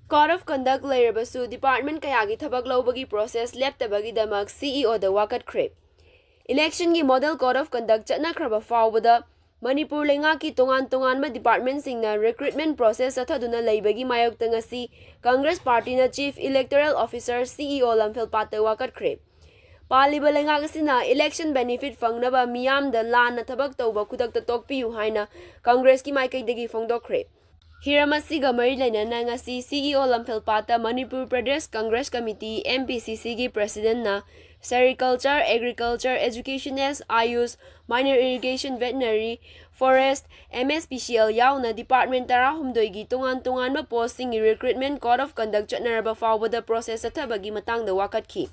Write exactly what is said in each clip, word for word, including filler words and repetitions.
Code of Conduct ꯂꯩꯔꯕꯁꯨ department ꯀꯌꯥꯒꯤ ꯊꯕꯛ ꯂꯧꯕꯒꯤ process ꯂꯦꯞꯇꯕꯒꯤꯗꯃꯛ C E O ꯗ ꯋꯥꯀꯠꯈ꯭ꯔꯦ꯫ Election ꯒꯤ Model Code of Conduct ꯆꯠꯅꯈ꯭ꯔꯕ ꯐꯥꯎꯕꯗ ꯃꯅꯤꯄꯨꯔ ꯂꯩꯉꯥꯛꯀꯤ ꯇꯣꯉꯥꯟ ꯇꯣꯉꯥꯟꯕ department ꯁꯤꯡꯅ recruitment process ꯆꯠꯊꯗꯨꯅ ꯂꯩꯕꯒꯤ ꯃꯥꯌꯣꯛꯇ ꯉꯁꯤ Congress Party ꯅ Chief Electoral Officer, C E O ꯂꯝꯐꯦꯜꯄꯥꯠꯇ ꯋꯥꯀꯠꯈ꯭ꯔꯦ꯫ ꯄꯥꯜꯂꯤꯕ ꯂꯩꯉꯥꯛ ꯑꯁꯤꯅ election benefit ꯐꯪꯅꯕ ꯃꯤꯌꯥꯝꯗ ꯂꯥꯟꯅ ꯊꯕꯛ ꯇꯧꯕ ꯈꯨꯗꯛꯇ ꯇꯣꯛꯄꯤꯌꯨ ꯍꯥꯏꯅ Congress ꯀꯤ ꯃꯥꯏꯀꯩꯗꯒꯤ ꯐꯣꯡꯗꯣꯛꯈ꯭ꯔꯦ꯫ ꯍꯤꯔꯝ ꯑꯁꯤꯒ ꯃꯔꯤ ꯂꯩꯅꯅ ꯉꯁꯤ C E O ꯂꯝꯐꯦꯜꯄꯥꯠꯇ Manipur Pradesh Congress Committee, M P C C ꯒꯤ President ꯅ Sericulture, Agriculture, Educationist, Ayush, Minor Irrigation, Veterinary, Forest, M S P C L ꯌꯥꯎꯅ department ꯇꯔꯥꯍꯨꯝꯗꯣꯏꯒꯤ ꯇꯣꯉꯥꯟ ꯇꯣꯉꯥꯟꯕ post ꯁꯤꯡꯒꯤ recruitment code of conduct ꯆꯠꯅꯔꯕ ꯐꯥꯎꯕꯗ process ꯆꯠꯊꯕꯒꯤ ꯃꯇꯥꯡꯗ ꯋꯥꯀꯠꯈꯤ꯫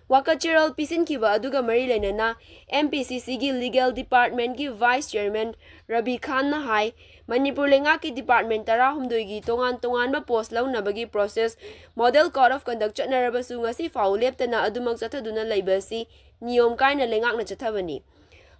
ꯋꯥꯀꯠ ꯆꯦꯔꯣꯜ ꯄꯤꯁꯤꯟꯈꯤꯕ ꯑꯗꯨꯒ ꯃꯔꯤ ꯂꯩꯅꯅ M P C C ꯒꯤ Legal Department ꯀꯤ Vice Chairman ꯔꯕꯤ ꯈꯥꯟꯅ ꯍꯥꯏ, ꯃꯅꯤꯄꯨꯔ ꯂꯩꯉꯥꯛꯀꯤ department ꯇꯔꯥꯍꯨꯝꯗꯣꯏꯒꯤ ꯇꯣꯉꯥꯟ ꯇꯣꯉꯥꯟꯕ post ꯂꯧꯅꯕꯒꯤ process Model Code of Conduct ꯆꯠꯅꯔꯕꯁꯨ ꯉꯁꯤ ꯐꯥꯎ ꯂꯦꯞꯇꯅ ꯑꯗꯨꯃꯛ ꯆꯠꯊꯗꯨꯅ ꯂꯩꯕ ꯑꯁꯤ ꯅꯤꯌꯣꯝ ꯀꯥꯏꯅ ꯂꯩꯉꯥꯛꯅ ꯆꯠꯊꯕꯅꯤ꯫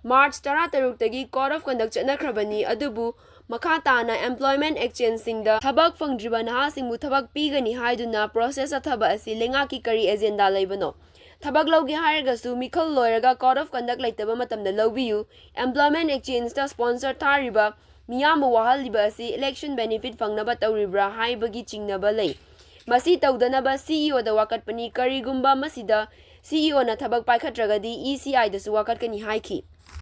March ꯇꯔꯥꯇꯔꯨꯛꯇꯒꯤ Code of Conduct ꯆꯠꯅꯈ꯭ꯔꯕꯅꯤ, ꯑꯗꯨꯕꯨ ꯃꯈꯥ ꯇꯥꯅ employment exchange ꯁꯤꯡꯗ ꯊꯕꯛ ꯐꯪꯗ꯭ꯔꯤꯕ ꯅꯍꯥꯁꯤꯡꯕꯨ ꯊꯕꯛ ꯄꯤꯒꯅꯤ ꯍꯥꯏꯗꯨꯅ process ꯆꯠꯊꯕ ꯑꯁꯤ ꯂꯩꯉꯥꯛꯀꯤ ꯀꯔꯤ agenda ꯂꯩꯕꯅꯣ? ꯊꯕꯛ ꯂꯧꯒꯦ ꯍꯥꯏꯔꯒꯁꯨ ꯃꯤꯈꯜ ꯂꯣꯏꯔꯒ Code of Conduct ꯂꯩꯇꯕ ꯃꯇꯝꯗ ꯂꯧꯕꯤꯌꯨ꯫ Employment exchange ꯇ sponsor ꯊꯥꯔꯤꯕ ꯃꯤꯌꯥꯝꯕꯨ ꯋꯥꯍꯜꯂꯤꯕ ꯑꯁꯤ election benefit ꯐꯪꯅꯕ ꯇꯧꯔꯤꯕ꯭ꯔꯥ ꯍꯥꯏꯕꯒꯤ ꯆꯤꯡꯅꯕ ꯂꯩ꯫ ꯃꯁꯤ ꯇꯧꯗꯅꯕ C E O ꯗ ꯋꯥꯀꯠꯄꯅꯤ꯫ ꯀꯔꯤꯒꯨꯝꯕ ꯃꯁꯤꯗ C E O ꯅ ꯊꯕꯛ ꯄꯥꯏꯈꯠꯇ꯭ꯔꯒꯗꯤ E C I ꯗꯁꯨ ꯋꯥꯀꯠꯀꯅꯤ ꯍꯥꯏꯈꯤ꯫